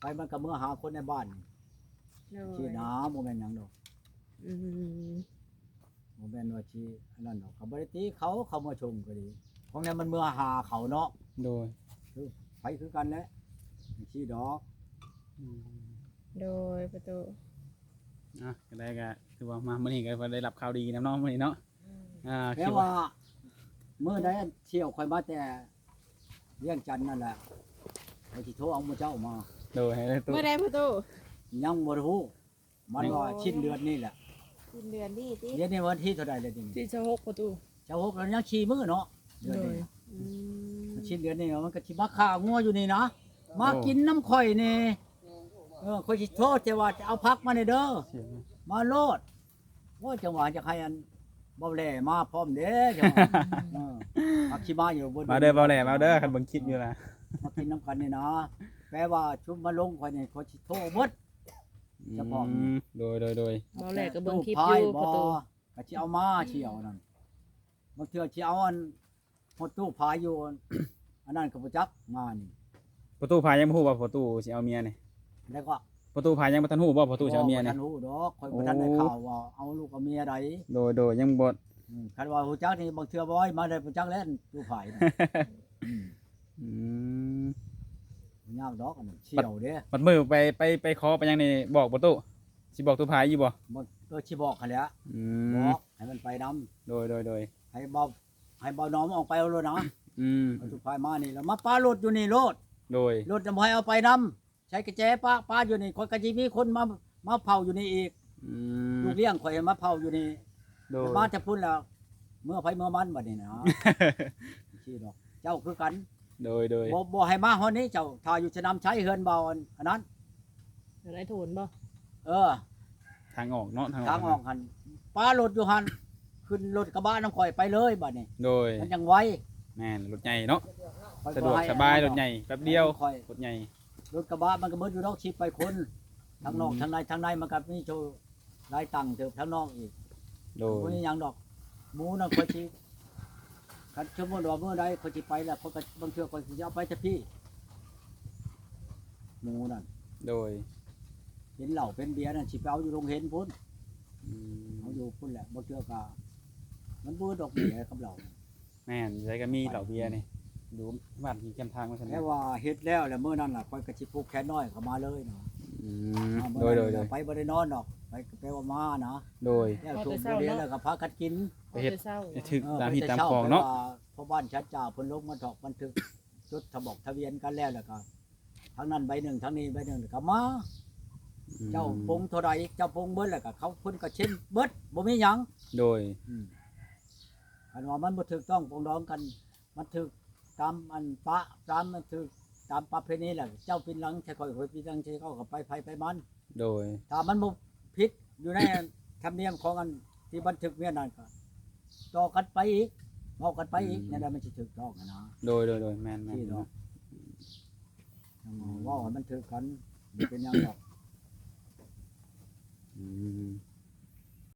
ໄປມັນກໍເມືອຫາຄົນໃນບ້ານ ໂດຍ ຊີ້ນະ ບໍ່ແມ່ນຫຍັງດອກ ອືມ ບໍ່ແມ່ນວ່າຊິອັນນັ້ນດອກ ກໍບໍ່ໄດ້ຕິເຂົາ ເຂົາມາຊົງກໍດີ ຂອງແນວມັນເມືອຫາເຂົາເນາະ ໂດຍ ຄື ໄປຄືກັນແຫຼະ ຊີ້ດອກ ອືມ ໂດຍ ປະຕູ ອ່ະ ກໍໄດ້ ກໍຖືວ່າມາມື້ນີ້ກໍໄດ້ຮັບຂ່າວດີນຳເນາະ ມື້ນີ້ເນາະ ອືມ ອ່າ ແປວ່າ ຄິດວ່າ ມື້ໃດທ່ຽວຂ້ອຍມາແຕ່ວຽງຈັນນັ້ນແຫຼະ ຂ້ອຍຊິໂທເອົາໝູ່ເຈົ້າມາ ໂດຍ ໃຫ້ໄດ້ຕູ້ ມື້ໃດພໍ່ຕູ້ ຍັງບໍ່ຮູ້ ມັນວ່າ ໂອ້ ສິ້ນເດືອນນີ້ແຫຼະ ສິ້ນເດືອນນີ້ຕິ ດຽວນີ້ວັນທີເທົ່າໃດແລ້ວດຽວນີ້ ທີຊາວຫົກພໍ່ຕູ້ ຊາວຫົກແລ້ວ ຍັງສີ່ມື້ເນາະ ເດືອນນີ້ ໂດຍ ອືມ ມັນສິ້ນເດືອນນີ້ ມັນກໍຊິມາຂ້າງົວຢູ່ນີ້ນະ ມາ ໂອ້ ກິນນຳຂ້ອຍແດ່ ເອີ ຂ້ອຍຊິໂທ ແຕ່ວ່າຈະເອົາຜັກມາແດ່ເດີ ສຽງ ມາໂລດ ໂອ້ຍ ຈັ່ງວ່າຢາກໃຫ້ອັນເບົາແຫຼມາພ້ອມເດ້ ຈັ່ງວ່າ ເອີ ມັກຊິມາຢູ່ ມາເດີເບົາແຫຼ ມາເດີ ຄັນເບິ່ງຄລິບຢູ່ນະ ມາກິນນຳກັນນີ້ນະ ແປວ່າຊຸມມາລົງຂ້ອຍນີ້ ຂ້ອຍຊິໂທເບິດ ອືມ ສະເພາະນີ້ ໂດຍ ໂດຍ ໂດຍ ເບົາແຫຼກໍເບິ່ງຄລິບຢູ່ ປະຕູ ກໍຊິເອົາມາ ຊິເອົານັ້ນ ບາງເທື່ອຊິເອົາອັນ ຮອດຕູ້ພາຍຢູ່ ອັນນັ້ນກໍບໍ່ຈັກມານີ້ ປະຕູພາຍຍັງບໍ່ຮູ້ວ່າປະຕູຊິເອົາເມຍນີ້ ແລ້ວກໍ ປະຕູພາຍຍັງບໍ່ທັນຮູ້ບໍ່ ປະຕູຊິເອົາເມຍນີ້ ບໍ່ທັນຮູ້ດອກ ຂ້ອຍບໍ່ທັນໄດ້ ໂອ້ ຂ່າວວ່າເອົາລູກເອົາເມຍໃດ ໂດຍ ໂດຍ ຍັງບໍ່ ອືມ ຄັນວ່າຮູ້ຈັກນີ້ ບາງເທື່ອບໍ່ມາໄດ້ຮູ້ຈັກແລ້ວ ປະຕູພາຍ ອືມ ອືມ ບໍ່ຍາກດອກ ອັນນັ້ນສ່ຽວເດ້ ບັດມື້ໄປ ໄປ ໄປຂໍໄປຫຍັງນີ້ ບອກປະຕູ ຊິບອກຕູ້ພາຍຢູ່ບໍ່ ບໍ່ ເອີ ຊິບອກຫັ້ນແຫຼະ ອືມ ບອກໃຫ້ມັນໄປນຳ ໂດຍ ໂດຍ ໂດຍ ໃຫ້ເບົາ ໃຫ້ເບົາໜອມອອກໄປເອົາໂລດນະ ອືມ ເອົາຕູ້ພາຍມານີ້ ແລ້ວມາປະລົດຢູ່ນີ້ໂລດ ໂດຍ ລົດນະບໍ່ໃຫ້ເອົາໄປນຳ ໃສ່ກະແຈປະ ປະຢູ່ນີ້ ຂ້ອຍກໍຊິມີຄົນມາ ມາເຝົ້າຢູ່ນີ້ອີກ ອືມ ລູກລ້ຽງຂ້ອຍມາເຝົ້າຢູ່ນີ້ ໂດຍ ມາແຕ່ພຸ້ນແລ້ວ ເມືອໃຜເມືອມັນບັດນີ້ນະ ຊີ້ດອກ ເຈົ້າຄືກັນ ໂດຍ ໂດຍ ບໍ່ ບໍ່ໃຫ້ມາຮອດນີ້ ເຈົ້າ ຖ້າຢູ່ສະໜາມໄຊ ເຮືອນເບົາອັນ ອັນນັ້ນ ເຮືອນອ້າຍໂທນບໍ່ ເອີ ທາງອອກເນາະ ທາງອອກ ທາງອອກຫັ້ນ ປະລົດຢູ່ຫັ້ນ ຂຶ້ນລົດກະບະນຳຂ້ອຍໄປເລີຍບັດນີ້ ໂດຍ ມັນຈັ່ງໄວ ແມ່ນ ລົດໃຫຍ່ເນາະ ຂ້ອຍ ສະດວກ ບໍ່ໃຫ້ ສະບາຍ ອັນນັ້ນດອກ ລົດໃຫຍ່ ແປັບດຽວ ຂ້ອຍ ລົດໃຫຍ່ ລົດກະບະມັນກໍເບິດຢູ່ດອກ ສິບປາຍຄົນ ທາງນອກ ອືມ ທາງໃນ ທາງໃນມັນກໍມີໂຊ ຫຼາຍຕັງເຕີບທາງນອກອີກ ໂດຍ ບໍ່ມີຫຍັງດອກ ໝູນັ້ນຂ້ອຍຊິ ຄັນສົມມຸດວ່າມື້ໃດຂ້ອຍຊິໄປແລ້ວ ຂ້ອຍກໍບາງເທື່ອຂ້ອຍຊິເອົາໄປແຕ່ພີ້ ໝູນັ້ນ ໂດຍ ເປັນເຫຼົ້າເປັນເບຍນັ້ນ ຊິໄປເອົາຢູ່ໂຮງເຮັນພຸ້ນ ອືມ ເອົາຢູ່ພຸ້ນແຫຼະ ບາງເທື່ອກໍ ມັນບໍ່ດອກເບຍກັບເຫຼົ້າ ແມ່ນ ໃສກໍມີເຫຼົ້າເບຍນີ້ ຢູ່ບ້ານທີ່ແຄມທາງວ່າຊັ້ນ ແຕ່ວ່າເຮັດແລ້ວ ແລ້ວມື້ນັ້ນລະ ຂ້ອຍກໍຊິຜູກແຂນນ້ອຍເຂົ້າມາເລີຍເນາະ ອືມ ອ່າ ໂດຍ ໂດຍ ໄປບໍ່ໄດ້ນອນດອກ ໄປກໍແປວ່າມານະ ໂດຍ ແລ້ວໂຊກເດ ແລ້ວກໍພາກັນກິນ ໄປເຮັດ ໄປເຮັດ ເອີ ຖືກຕາມຮີດຕາມຄອງເນາະ ແຕ່ວ່າພໍ່ບ້ານສັດຈາເພິ່ນລົງມາຖອກບັນທຶກ ຈົດທະບອກທະບຽນກັນແລ້ວ ແລ້ວກໍທາງນັ້ນໃບໜຶ່ງ ທາງນີ້ໃບໜຶ່ງ ແລ້ວກໍມາ ອືມ ເຈົ້າປົງເທົ່າໃດ ເຈົ້າປົງເບິດ ແລ້ວກໍເຂົາ ເພິ່ນກໍເຊັນເບິດ ບໍ່ມີຫຍັງ ໂດຍ ອືມ ຄັນວ່າມັນບໍ່ຖືກຕ້ອງປອງດອງກັນ ມັນຖືກຕາມອັນປະ ຕາມ ມັນຖືກຕາມປະເພນີແຫຼະ ເຈົ້າປິ່ນຫຼັງໃສ່ຂ້ອຍ ຂ້ອຍປິ່ນຫຼັງໃສ່ເຈົ້າ ກໍໄປໃຜໄປມັນ ໂດຍ ຖ້າມັນບໍ່ຜິດຢູ່ໃນທຳນຽມຂອງອັນທີ່ບັນທຶກວຽນນັ້ນ ກໍຕໍ່ກັນໄປອີກ ເວົ້າກັນໄປອີກ ອືມ ແນວໃດມັນຊິຖືກຕ້ອງຫັ້ນນະ ໂດຍ ໂດຍ ໂດຍ ແມ່ນໆ ທີ່ເນາະ ອືມ ເວົ້າໃຫ້ມັນຖືກກັນ ບໍ່ເປັນຫຍັງດອກ ອືມ